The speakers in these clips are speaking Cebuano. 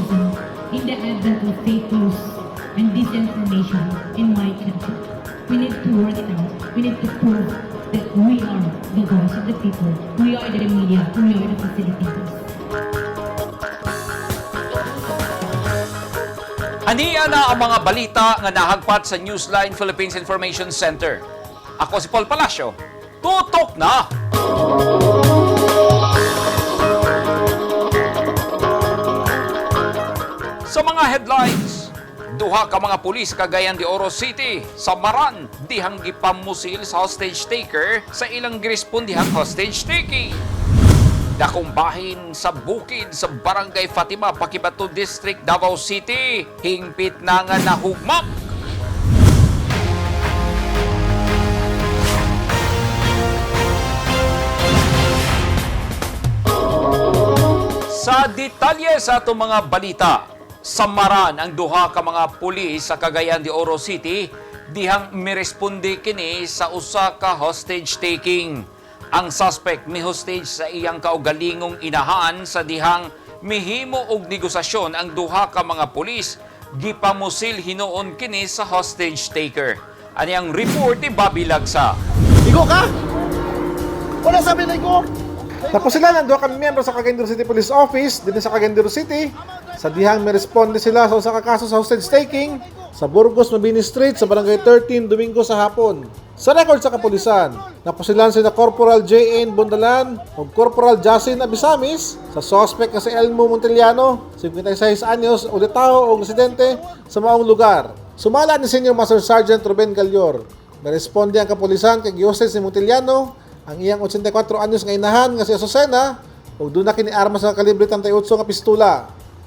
journalism in the advent of fake news and disinformation in my country. We need to work it out. We need to prove that we are the voice of the people. We are the media. We are the facilitators. Aniya na ang mga balita nga nahagpat sa Newsline Philippines Information Center. Ako si Paul Palacio. Tutok na! Sa mga headlines, duha ka mga pulis sa Cagayan de Oro City sa Maran dihang gipamusil sa hostage taker sa ilang girespondihang hostage taking. Dakong bahin sa bukid sa Barangay Fatima, Paquibato District, Davao City, hingpit na nga nahugmak. Sa detalye sa atong mga balita, samaran ang duha ka mga pulis sa Cagayan de Oro City dihang miresponde kini sa usa ka hostage taking. Ang suspect mi-hostage sa iyang kaugalingong inahan sa dihang mihimo og negosasyon ang duha ka mga pulis, gipamusil hinuon kini sa hostage taker. Ani ang report ni Bobby Lagsa. Igo ka? Wala sabi na igo. Tapos sila nang duha ka miyembro sa Cagayan de Oro City Police Office dinhi sa Cagayan de Oro City sa dihang miresponde sila sa usa ka kaso sa hostage taking sa Burgos Mabini Street sa Barangay 13, Domingo sa hapon. Sa record sa kapulisan, napusilan sina Corporal J.N. Bondalan ug Corporal Justin Abisamis sa suspect nga si Elmo Montellano, 56 anyos, ulitawo og residente sa maong lugar. Sumala ni Senior Master Sergeant Ruben Galior. Naresponde ang kapulisan kay gihostage ni Montellano ang iyang 84 anyos nga inahan nga si Azucena ug duna kini armas nga kalibre 38 nga pistula.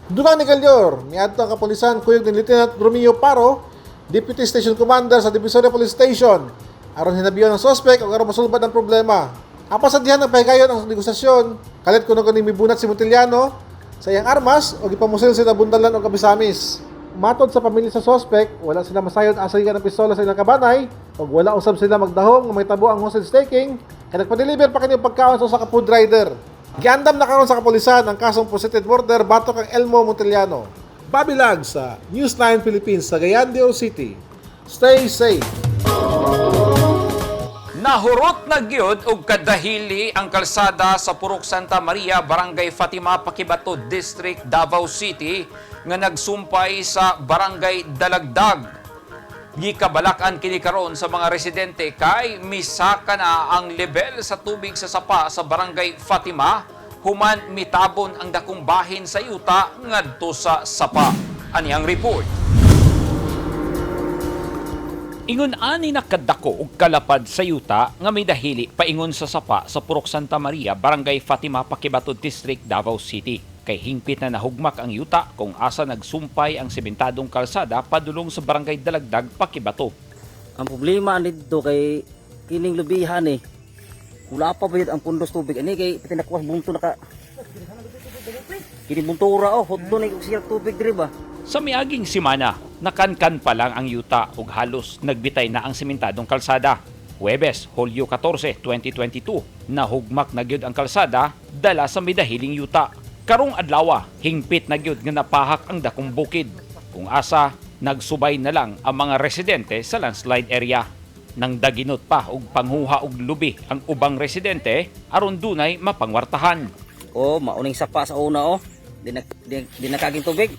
Dugang ni Galior, miadto ang kapulisan kuyog ni Lieutenant Romeo Paro, Deputy Station Commander sa Divisoria Police Station, aron hinabiyon ang suspect ug aron masulbad ang problema. Apan sa dihan nagpahigayon ang negosasyon, kalit kuno kani mibunat si Montellano sa iyang armas o gipamusil sila Bundalan og Abisamis. Matod sa pamilya sa suspect, wala sila masayod asa gikan ang pistola sa ilang kabanay ug wala usab sila magdahom nga mahitabo ang hostage taking kay nagpa-deliver pa kini og pagkaon sa usa ka food rider. Giandam na karon sa kapulisan ang kasong posited murder batok kang Elmo Montellano. Babilag sa Newsline Philippines sa Cagayan de Oro City. Stay safe. Nahurot na gyud og kadahili ang kalsada sa Purok Santa Maria, Barangay Fatima, Paquibato District, Davao City nga nagsumpay sa Barangay Dalagdag. Gikabalak-an kini karon sa mga residente kay misaka na ang level sa tubig sa sapa sa Barangay Fatima human mitabon ang dakong bahin sa yuta ngadto sa sapa. Ani ang report. Ingon ani nakadako og kalapad sa yuta nga may dahili paingon sa sapa sa Purok Santa Maria, Barangay Fatima, Paquibato District, Davao City. Kay hingpit na nahugmak ang yuta kung asa nagsumpay ang sementadong kalsada padulong sa Barangay Dalagdag, Paquibato. Ang problema dito kay kining lubihan eh. Wala pa ba yun ang pundos tubig ani kay pati nakuha bunto naka. Kini buntura oh, hotdo ni siya tubig diri ba. Sa miaging simana, nakankan pa lang ang yuta ug halos nagbitay na ang sementadong kalsada. Huwebes, Hulyo 14, 2022, nahugmak na gyud ang kalsada dala sa midahiling yuta. Karong adlawa, hingpit na gyud nga napahak ang dakong bukid. Kung asa, nagsubay na lang ang mga residente sa landslide area. Nang daginot pa og panghuha og lubi ang ubang residente aron dunay mapangwartahan. Oh, mauning sapa sa una oh. Di na di nakaging tubig.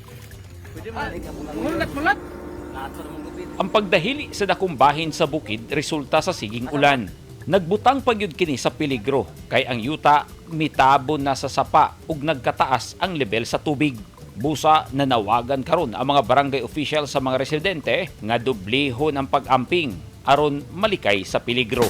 Ang pagdahili sa dakong bahin sa bukid resulta sa siging ulan. Nagbutang pagyud kini sa peligro kay ang yuta mitabon na sa sapa ug nagkataas ang level sa tubig. Busa nanawagan karon ang mga barangay official sa mga residente nga dublihon ang pag-amping aron malikay sa peligro.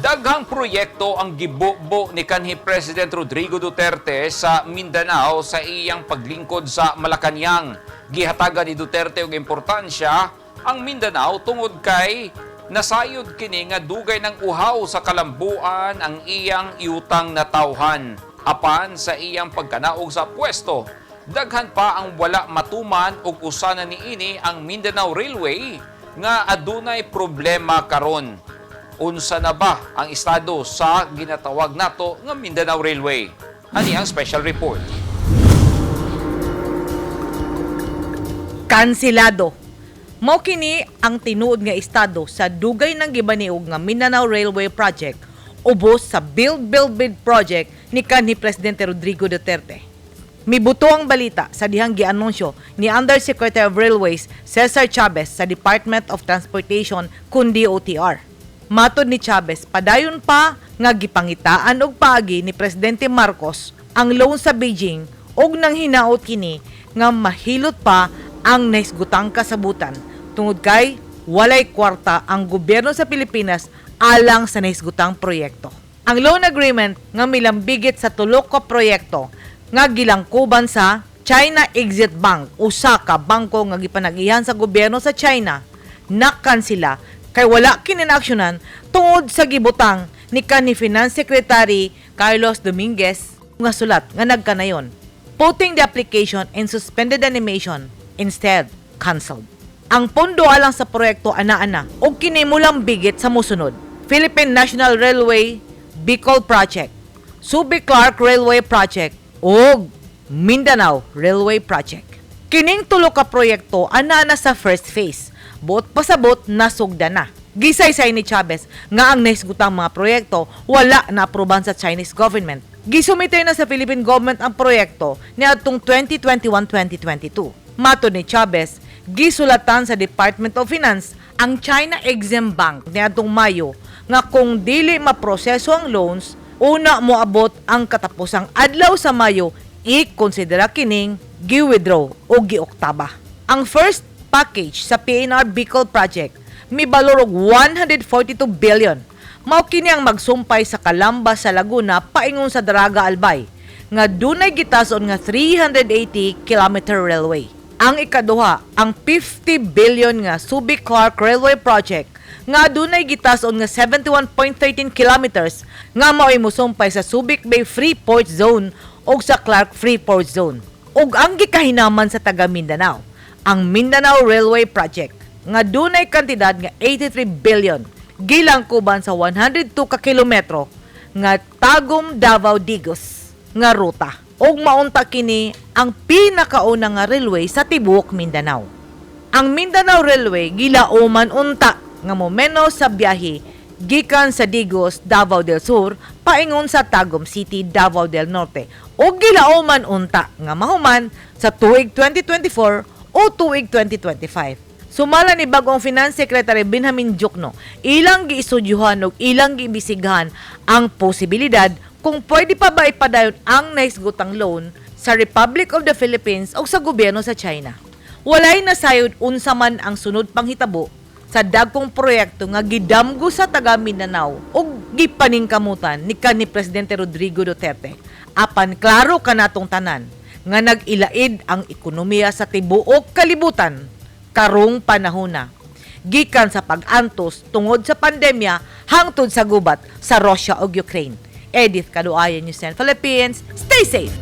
Daghang proyekto ang gibubo ni kanhi President Rodrigo Duterte sa Mindanao sa iyang paglingkod sa Malacañang. Gihatagan ni Duterte og importansya ang Mindanao tungod kay nasayod kini nga dugay ng uhaw sa kalambuan ang iyang yutang natawhan. Apan sa iyang pagkanaog sa pwesto, daghan pa ang wala matuman og usa na niini ang Mindanao Railway nga adunay problema karon. Unsa na ba ang estado sa ginatawag nato nga Mindanao Railway? Ani ang special report. Kansilado. Mao kini ang tinuod nga estado sa dugay ng gibaniog nga Mindanao Railway Project ubos sa Build Build Build Project ni kanhi Presidente Rodrigo Duterte. Mibuto ang balita sa dihang gianunsyo ni Undersecretary of Railways Cesar Chavez sa Department of Transportation kun DOTR. Matod ni Chavez, padayon pa nga gipangitaan og paagi ni Presidente Marcos ang loan sa Beijing og nang hinaot kini nga mahilot pa ang nahisgutang kasabutan tungod kay walay kwarta ang gobyerno sa Pilipinas alang sa nahisgutang proyekto. Ang loan agreement nga milambigit sa tulo ka proyekto nga gilangkuban sa China Exit Bank, usa ka bangko nga gipanag-ihan sa gobyerno sa China, nakansila kay wala kini naaksyonan tungod sa gibutang ni kanhi Finance Secretary Carlos Dominguez nga sulat nga nagkanayon, putting the application in suspended animation instead cancelled. Ang pondo alang sa proyekto ana-ana og kini mulambigit sa mosunod: Philippine National Railway Bicol Project, Subic Clark Railway Project ug Mindanao Railway Project. Kining tulo ka proyekto ana na sa first phase. Buot pasabot nasugda na. Gisaysay ni Chavez nga ang nahisgutang mga proyekto wala na aproban sa Chinese government. Gisumite na sa Philippine government ang proyekto niadtong 2021-2022. Matod ni Chavez, gisulatan sa Department of Finance ang China Exim Bank niadtong Mayo nga kung dili maproseso ang loans, una moabot ang katapusang adlaw sa Mayo, i-konsidera kining gi-withdraw o gioktaba. Ang first package sa PNR Bicol Project mibalor og 142 billion. Mao kini ang magsumpay sa Calamba sa Laguna paingon sa Daraga, Albay nga dunay gitason nga 380 kilometer railway. Ang ikaduha, ang 50 billion nga Subic Clark Railway Project nga adunay gitason nga 71.13 kilometers nga mao'y mosumpay sa Subic Bay Free Port Zone ug sa Clark Free Port Zone. Ug ang gikahinaman sa taga Mindanao, ang Mindanao Railway Project nga dunay kantidad nga 83 billion gilangkuban sa 102 ka kilometro nga Tagum Davao Digos nga ruta ug maunta kini ang pinakauna nga railway sa tibuok Mindanao. Ang Mindanao Railway gilauman unta nga momenos sa biyahe gikan sa Digos, Davao del Sur paingon sa Tagum City, Davao del Norte ug gilauman unta nga mahuman sa tuig 2024 o tuig 2025. Sumala ni bagong Finance Secretary Benjamin Diokno, ilang giistudyuhan ug ilang giimbistigahan ang posibilidad kung pwede pa ba ipadayon ang nahisgutang loan sa Republic of the Philippines o sa gobyerno sa China. Walay nasayod unsa man ang sunod panghitabo sa dagkong proyekto nga gidamgo sa taga Mindanao ug gipaningkamutan ni kanhi Presidente Rodrigo Duterte. Apan klaro kanatong tanan nga nag-ilaid ang ekonomiya sa tibuok kalibutan karong panahona gikan sa pag-antos tungod sa pandemya hangtod sa gubat sa Russia ug Ukraine. Edith Kaduayan, News 10 Philippines. Stay safe!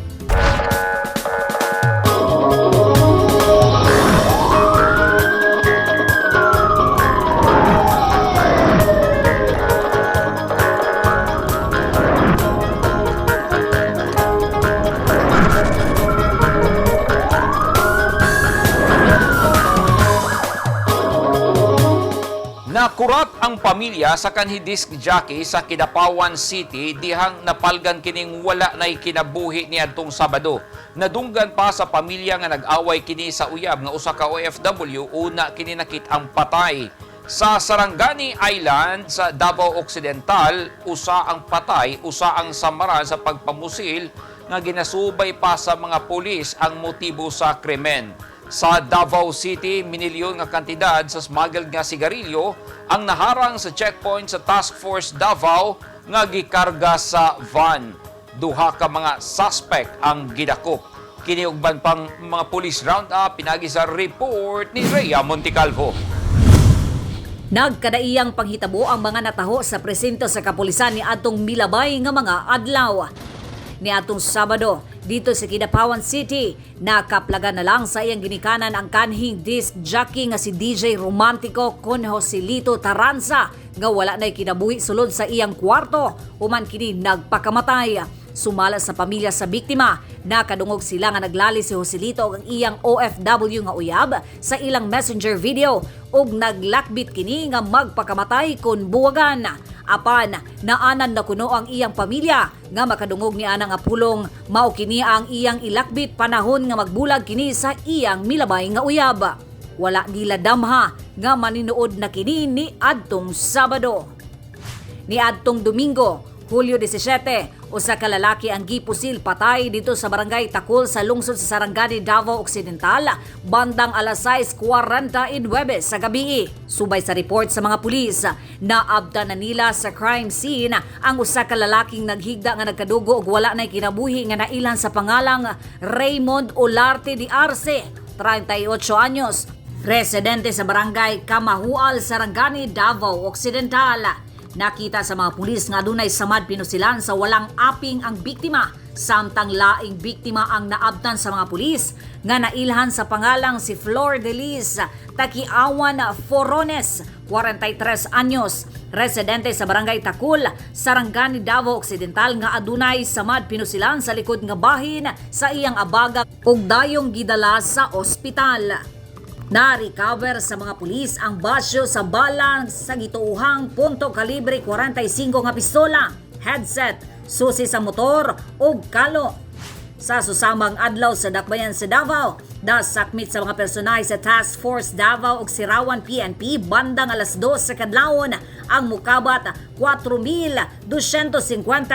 Nakurat ang pamilya sa kanhi disc jockey sa Kidapawan City dihang napalgan kining wala nay kinabuhi niadtong Sabado. Nadunggan pa sa pamilya nga nag-away kini sa uyab nga usa ka OFW una kini nakit-ang patay. Sa Sarangani Island sa Davao Occidental, usa ang patay, usa ang samaran sa pagpamusil nga ginasubay pa sa mga pulis ang motibo sa krimen. Sa Davao City, minilyon nga kantidad sa smuggled nga sigarilyo ang naharang sa checkpoint sa Task Force Davao nga gikarga sa van. Duha ka mga suspect ang gidakop. Kini ug uban pang mga police roundup pinagi sa report ni Rhea Montecalvo. Nagkadaiyang panghitabo ang mga nataho sa presinto sa kapulisan ni atong milabay nga mga adlaw. Ni atong Sabado, dito sa Kidapawan City, nakaplaga na lang sa iyang ginikanan ang kanhing disc jockey nga si DJ Romantico con Joselito Taranza nga wala na'y kinabuhi sulod sa iyang kwarto, human kini nagpakamatay. Sumala sa pamilya sa biktima, nakadungog sila nga naglali si Joselito og ang iyang OFW nga uyab sa ilang messenger video ug naglakbit kini nga magpakamatay kun buwagan. Apan naanan na kuno ang iyang pamilya nga makadungog ni ana nga pulong, mao kini ang iyang ilakbit panahon nga magbulag kini sa iyang milabay nga uyab. Wala nila damha nga maninuod na kini ni adtong Sabado. Niadtong Domingo, Hulyo 17, usa ka lalaki ang gipusil patay dito sa barangay Takol sa lungsod sa Sarangani, Davao Occidental, bandang alas 6:49 sa gabi. Subay sa report sa mga pulis, naabta na nila sa crime scene ang usa ka lalaking naghigda nga nagkadugo og wala nay kinabuhi nga nailan sa pangalang Raymond Olarte de Arce, 38 anyos, residente sa barangay Kamahual, Sarangani, Davao Occidental. Nakita sa mga pulis nga adunay samad pinusilan sa walang aping ang biktima, samtang laing biktima ang naabtan sa mga pulis nga nailhan sa pangalang si Flor de Lis Takiawan Forones, 43 anyos, residente sa barangay Takul, Sarangani, Davao Occidental nga adunay samad pinusilan sa likod nga bahin sa iyang abaga ug dayong gidala sa ospital. Na-recover sa mga pulis ang basyo sa bala sa gituohang punto kalibre 45 nga pistola, headset, susi sa motor ug kalo. Sa susamang adlaw sa Dakbayan sa Davao, dasakmit sa mga personahe sa Task Force Davao ug Sirawan PNP bandang alas 2 sa kadlawon ang mukabat 4,250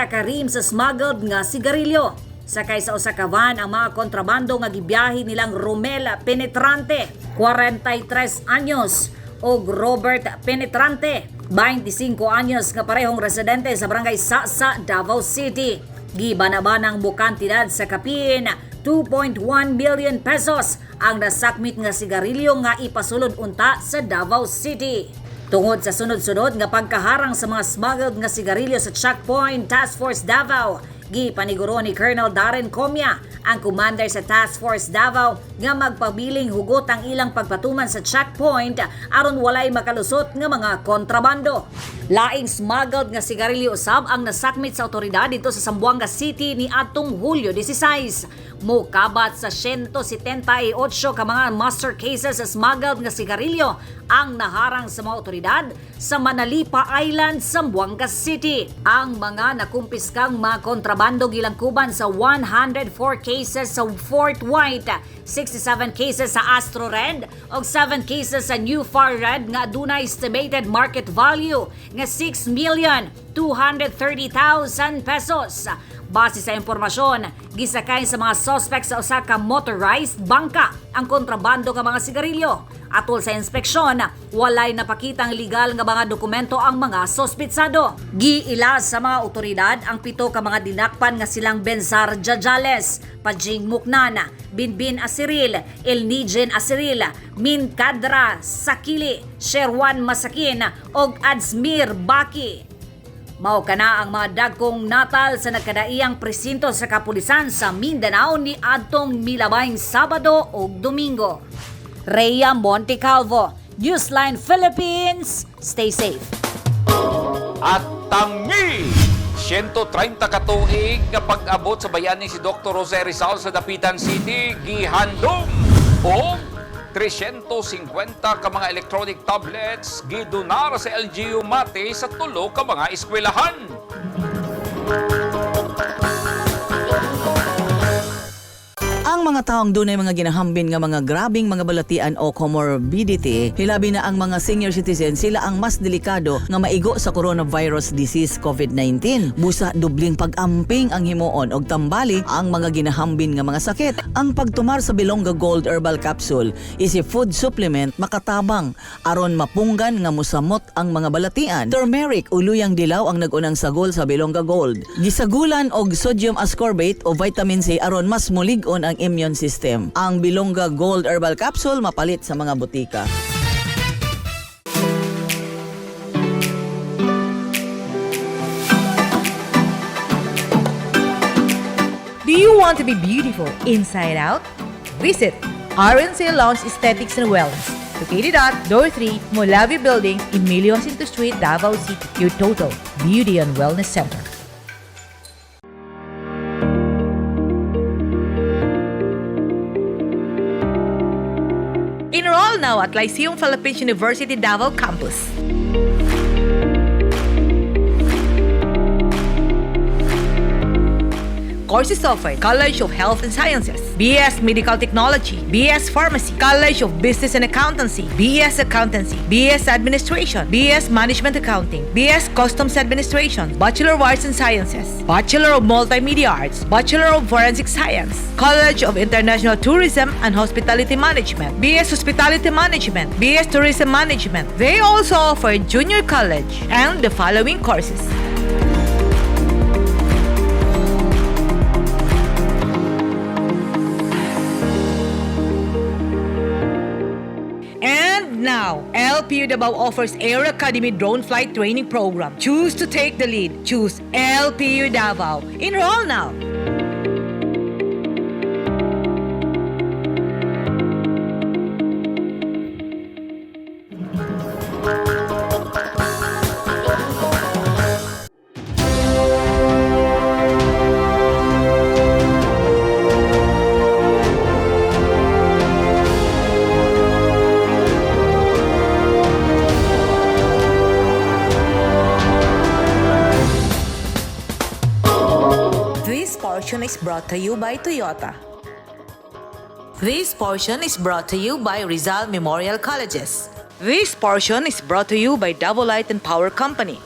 karim sa smuggled nga sigarilyo. Sakay sa usa ka van ang mga kontrabando nga gibiyahe nilang Romel Penetrante, 43 anyos, ug Robert Penetrante, 25 anyos, nga parehong residente sa barangay Sasa, Davao City. Gibanabanang bukantidad sa kapin 2.1 million pesos ang nasakmit nga sigarilyo nga ipasulod unta sa Davao City. Tungod sa sunod-sunod nga pagkaharang sa mga smuggled nga sigarilyo sa Checkpoint Task Force Davao, gipaniguro ni Colonel Darren Comia, ang commander sa Task Force Davao, nga magpabiling hugot ang ilang pagpatuman sa checkpoint aron walay makalusot nga mga kontrabando. Laing smuggled nga sigarilyo usab ang nasakmit sa otoridad dito sa Zamboanga City ni atong Hulyo 16. Mukabat sa 178 ka mga master cases sa smuggled nga sigarilyo ang naharang sa mga otoridad sa Manalipa Island, Zamboanga City. Ang mga nakumpiskang mga kontrabando gilangkuban sa 104 cases sa Fort White, 67 cases sa Astro Red ug 7 cases sa New Far Red nga adunay estimated market value nga 6,230,000 pesos. Base sa impormasyon, gisakay sa mga suspect sa usa ka motorized bangka ang kontrabando nga mga sigarilyo. Atol sa inspeksyon, walay napakitang legal nga mga dokumento ang mga sospitsado. Giila sa mga otoridad ang 7 ka mga dinakpan nga silang Benzar Jajales, Pajing Muknan, Binbin Asiril, Elnijen Asiril, Min Kadra Sakili, Sherwan Masakin ug Adsmir Baki. Mao kana ang mga dagkong natal sa nagkadaiyang presinto sa kapulisan sa Mindanao ni adtong milabayng Sabado ug Domingo. Rhea Montecalvo, Newsline Philippines. Stay safe. At tangi! 130 ka tuig nga pag-abot sa bayani si Dr. Jose Rizal sa Dapitan City, gihandom og 350 ka mga electronic tablets gidonar sa LGU Mati sa tulo ka mga eskwelahan. Ang mga taong dunay mga ginahambin nga mga grabing mga balatian o comorbidity, hilabi na ang mga senior citizen, sila ang mas delikado nga maigo sa coronavirus disease COVID-19. Busa dubling pag-amping ang himuon og tambali ang mga ginahambin nga mga sakit. Ang pagtumar sa Bilongga Gold Herbal Capsule is a food supplement makatabang aron mapunggan nga musamot ang mga balatian. Turmeric o luyang dilaw ang nag-unang sagol sa Bilongga Gold. Gisagulan og sodium ascorbate o vitamin C aron mas mulig-on ang immune system. Ang Bilongga Gold Herbal Capsule mapalit sa mga butika. Do you want to be beautiful inside out? Visit RNC Lounge Aesthetics and Wellness, located at Door 3, Molavi Building, Emilio Jacinto Street, Davao City. Your total beauty and wellness center. Enroll now at Lyceum Philippines University Davao Campus. Courses offered: College of Health and Sciences, BS Medical Technology, BS Pharmacy, College of Business and Accountancy, BS Accountancy, BS Administration, BS Management Accounting, BS Customs Administration, Bachelor of Arts and Sciences, Bachelor of Multimedia Arts, Bachelor of Forensic Science, College of International Tourism and Hospitality Management, BS Hospitality Management, BS Tourism Management. They also offer junior college and the following courses. And now, LPU Davao offers Air Academy Drone Flight Training Program. Choose to take the lead. Choose LPU Davao. Enroll now. This portion is brought to you by Toyota. This portion is brought to you by Rizal Memorial Colleges. This portion is brought to you by Davao Light and Power Company.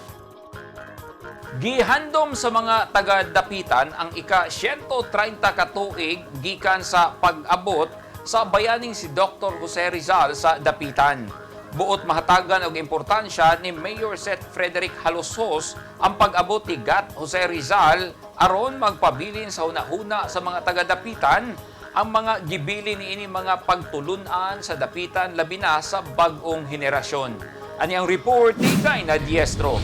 Gihandom sa mga taga-Dapitan ang ika-130 ka tuig gikan sa pag-abot sa bayaning si Dr. Jose Rizal sa Dapitan. Buot mahatagan og importansya ni Mayor Seth Frederick Jalosjos ang pag-abot ni Gat Jose Rizal aron magpabilin sa hunahuna sa mga taga-Dapitan ang mga gibili niini mga pagtulunan sa Dapitan, labi na sa bag-ong henerasyon. Ani ang report ni Kaina Diestro.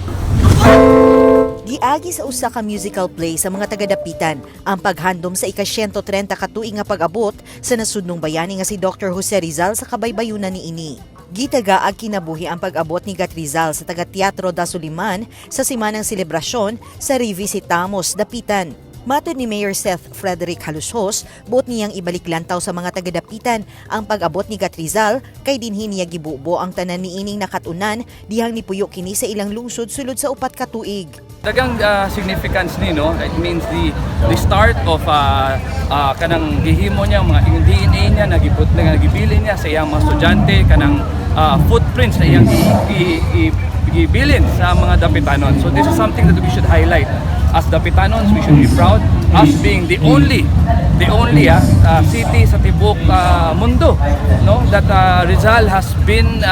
Giagi sa usa ka musical play sa mga taga-Dapitan ang paghandom sa ika-130 ka tuig nga pag-abot sa nasudnong bayani nga si Dr. Jose Rizal sa kabaybayunan niini. Gitaga ag kinabuhi ang pag-abot ni Gat Rizal sa taga-Teatro da Suliman sa simanang selebrasyon sa Revisitamos Dapitan. Matod ni Mayor Seth Frederick Jalosjos, buot niyang ibalik lantaw sa mga taga-Dapitan ang pag-abot ni Gat Rizal kay dinhi niya gibubo ang tanan niining nakatunan dihang nipuyo kini sa ilang lungsod sulod sa 4 ka tuig. Dagang significance ni, no, it means the start of kanang gihimo niya mga yung DNA niya nagibut na nagibili niya sa iyang mga estudyante, kanang footprints na iyang gibilin sa mga Dapitanon. So this is something that we should highlight. As Dapitanons, we should be proud as being the only city sa tibok mundo, no, that Rizal has been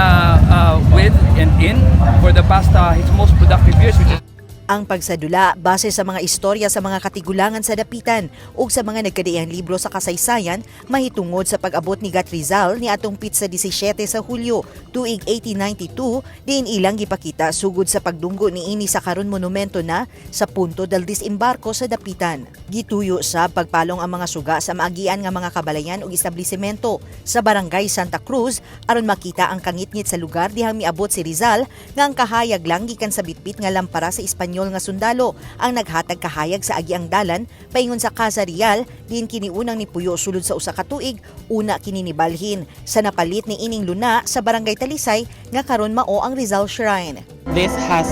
with and in for the past his most productive years, which is Ang pagsadula base sa mga istorya sa mga katigulangan sa Dapitan ug sa mga nagkadaiyang libro sa kasaysayan mahitungod sa pag-abot ni Gat Rizal ni atong pitsa 17 sa Hulyo tuig 1892, diin ilang gipakita sugod sa pagdunggo niini sa karon monumento na sa punto del disembarko sa Dapitan. Gituyo sa pagpalong ang mga suga sa maagian nga mga kabalayan ug establishmento sa Barangay Santa Cruz aron makita ang kangitngit sa lugar dihang miabot si Rizal, nga ang kahayag lang gikan sa bitbit nga lampara sa Espanyol nga sundalo ang naghatag kahayag sa agiang dalan paingon sa Casa Real, diin kini unang nipuyo sulod sa usa ka tuig, una kini nibalhin sa napalit ni ining luna sa Barangay Talisay nga karon mao ang Rizal Shrine. This has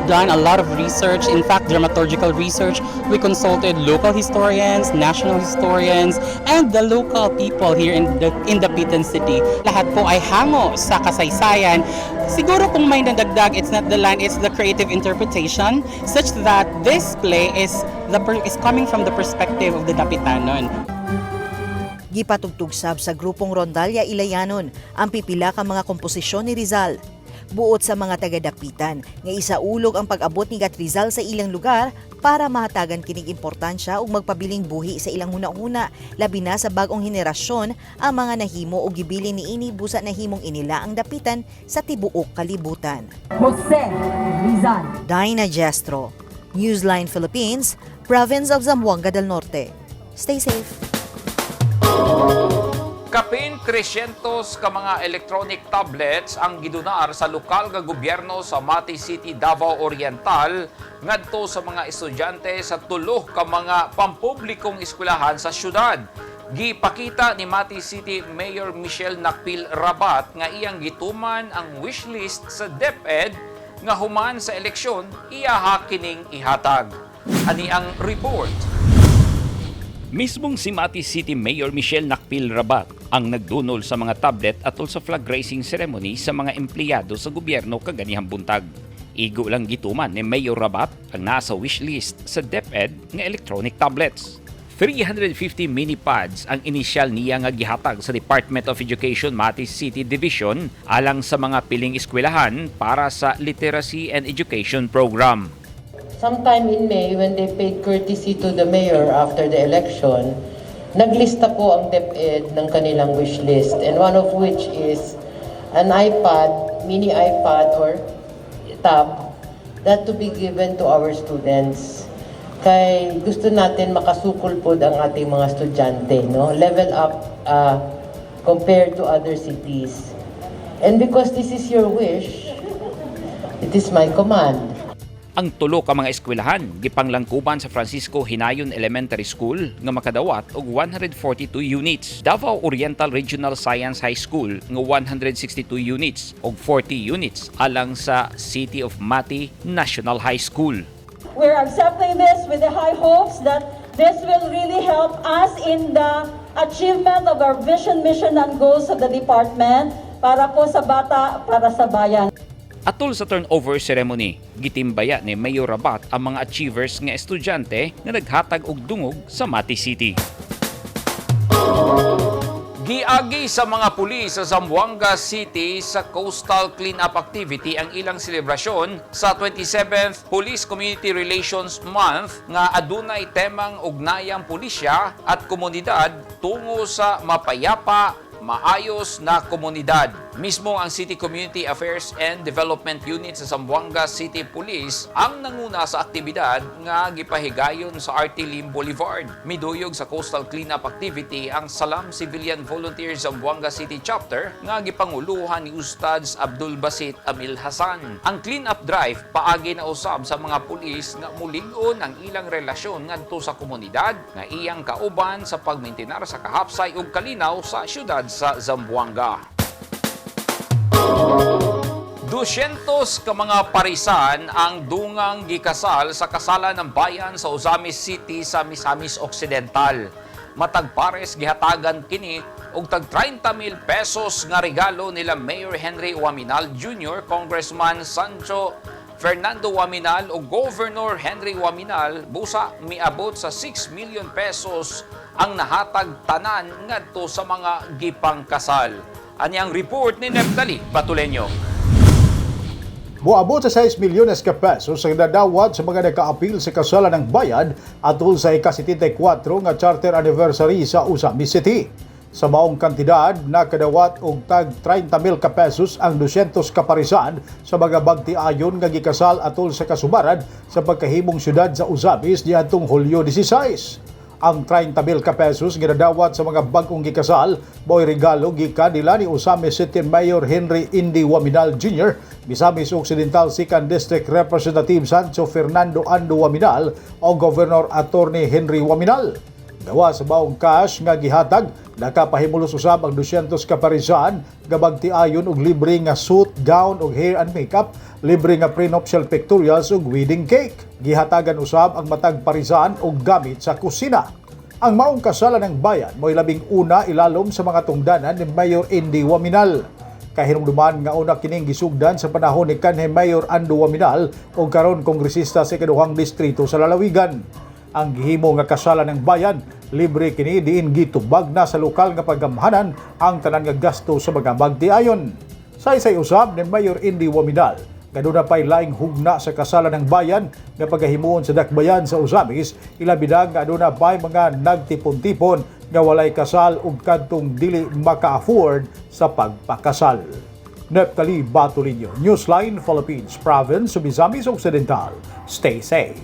done a lot of research, in fact, dramaturgical research. We consulted local historians, national historians, and the local people here in Dapitan City. Lahat po ay hango sa kasaysayan. Siguro kung may nadagdag, it's not the line, it's the creative interpretation such that this play is coming from the perspective of the Dapitanon. Gipatugtog sab sa grupong Rondalla Ilayanon ang pipila ka mga komposisyon ni Rizal. Buot sa mga taga-Dapitan nga isaulog ang pag-abot ni Gat Rizal sa ilang lugar para mahatagan kinig importansya ug magpabiling buhi sa ilang huna-huna, labi na sa bag-ong henerasyon, ang mga nahimo o gibilin niini busa nahimong inila ang Dapitan sa tibuok kalibutan. Jose Rizal. Dinah Gestro, Newsline Philippines, Province of Zamboanga del Norte. Stay safe. Kapin 300 ka mga electronic tablets ang gidunar sa lokal nga gobyerno sa Mati City, Davao Oriental ngadto sa mga estudyante sa tulo ka mga pampublikong eskwelahan sa syudad. Gipakita ni Mati City Mayor Michelle Nakpil Rabat nga iyang gituman ang wishlist sa DepEd nga human sa eleksyon iyaha kining ihatag. Ani ang report. Mismong si Mati City Mayor Michelle Nakpil Rabat ang nagdunol sa mga tablet atol sa flag raising ceremony sa mga empleyado sa gobyerno kaganihang buntag. Igo lang gituman ni Mayor Rabat ang nasa wishlist sa DepEd nga electronic tablets. 350 mini pads ang inisyal niya nga gihatag sa Department of Education Mati City Division alang sa mga piling eskwelahan para sa Literacy and Education Program. Sometime in May, when they paid courtesy to the mayor after the election, naglista po ang DepEd ng kanilang wish list, and one of which is an iPad, mini iPad or tab that to be given to our students. Kay gusto natin makasukol po ang ating mga estudyante, no? Level up compared to other cities. And because this is your wish, it is my command. Ang tulo ka mga eskwelahan gipanglangkuban sa Francisco Hinayon Elementary School nga makadawat og 142 units, Davao Oriental Regional Science High School nga 162 units ug 40 units alang sa City of Mati National High School. We're accepting this with the high hopes that this will really help us in the achievement of our vision, mission, and goals of the department para po sa bata, para sa bayan. Atol sa turnover ceremony, gitimbaya ni Mayor Rabat ang mga achievers nga estudyante nga naghatag og dungog sa Mati City. Giagi sa mga pulis sa Zamboanga City sa coastal cleanup activity ang ilang selebrasyon sa 27th Police Community Relations Month nga adunay temang ugnayang pulisya at komunidad tungo sa mapayapa, maayos na komunidad. Mismo ang City Community Affairs and Development Unit sa Zamboanga City Police ang nanguna sa aktibidad nga gipahigayon sa RT Lim Boulevard. Miduyog sa coastal cleanup activity ang Salam Civilian Volunteers Zamboanga City Chapter nga gipanguluhan ni Ustads Abdul Basit Amil Hasan. Ang cleanup drive paagi na usab sa mga pulis nga mulig-on ang ilang relasyon ngadto sa komunidad nga iyang kauban sa pagmintinar sa kahapsay ug kalinaw sa syudad sa Zamboanga. 200 ka mga parisan ang dungang gikasal sa kasalan ng bayan sa Ozamis City sa Misamis Occidental. Matag pares gihatagan kini og tag 30,000 pesos nga regalo nila Mayor Henry Oaminal Jr., Congressman Sancho Fernando Oaminal ug Governor Henry Oaminal. Busa miabot sa 6 million pesos ang nahatag tanan ngadto sa mga gipangkasal. Ani ang report ni Neptali Batuleño. Moabot sa 6 milyones ka pesos ang nadawat sa mga nakaapil sa kasalan ng bayan atol sa ika-74 nga charter anniversary sa Ozamiz City. Sa maong kantidad, nakadawat og tag 30 mil ka pesos ang 200 kaparisan sa mga bagtiayon nga gikasal atol sa kasubaran sa pagkahimong syudad sa Ozamiz niadtong Hulyo 16. Ang 30 mil ka pesos nga nadawat sa mga bag-ong gikasal mo'y regalo gikan nila ni Ozamiz City Mayor Henry Indy Oaminal Jr., Misamis Occidental 2nd District Representative Sancho Fernando Ando Oaminal o Governor Attorney Henry Oaminal. Gawa sa maong cash nga gihatag, nakapahimulos usab ang 200 kaparisan nga bagtiayon og libre nga suit, gown ug hair and makeup, libre nga prenuptial pictorials ug wedding cake. Gihatagan usab ang matag parisan og gamit sa kusina. Ang maong kasalan ng bayan mo'y labing una ilalom sa mga tungdanan ni Mayor Indy Oaminal. Kahinumduman nga una kining gisugdan sa panahon ni kanhi Mayor Ando Oaminal o karon kongresista sa ikaduhang distrito sa lalawigan. Ang gihimo nga kasalan ng bayan, libre kini diin gitubag na sa lokal nga paggamhanan ang tanan nga gasto sa mga magtiayon. Saysay usab ni Mayor Indy Oaminal nga duna pa'y laing hugna sa kasalan ng bayan nga pagahimuon sa dakbayan sa Ozamiz, ilabi na nga aduna pa'y mga nagtipon-tipon nga walay kasal ug kadtong dili maka-afford sa pagpakasal. Neptali Batulinyo, Newsline Philippines, Province of Misamis Occidental. Stay safe.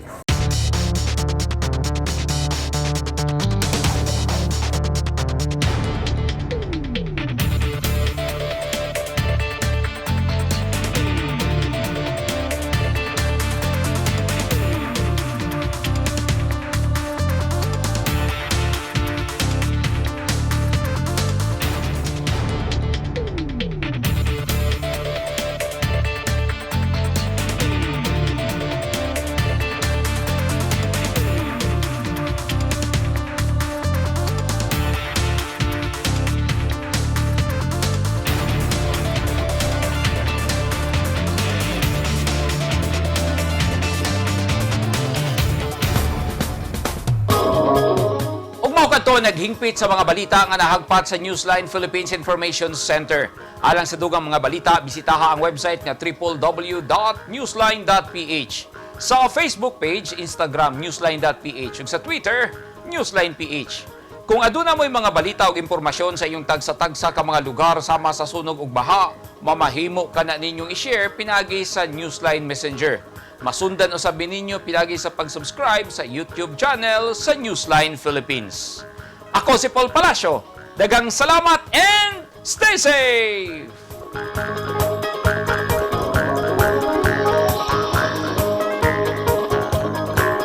Mao kadto naghingpit sa mga balita nga nahagpat sa Newsline Philippines Information Center. Alang sa dugang mga balita, bisitaha ang website nga www.newsline.ph. Sa Facebook page, Instagram, newsline.ph, ug sa Twitter, newsline.ph. Kung aduna mo'y mga balita o impormasyon sa iyong tagsa-tagsa ka mga lugar sama sa sunog ug baha, mamahimo ka na ninyong i-share pinagi sa Newsline Messenger. Masundan usab ninyo pinagi sa pag-subscribe sa YouTube channel sa Newsline Philippines. Ako si Paul Palacio. Daghang salamat and stay safe!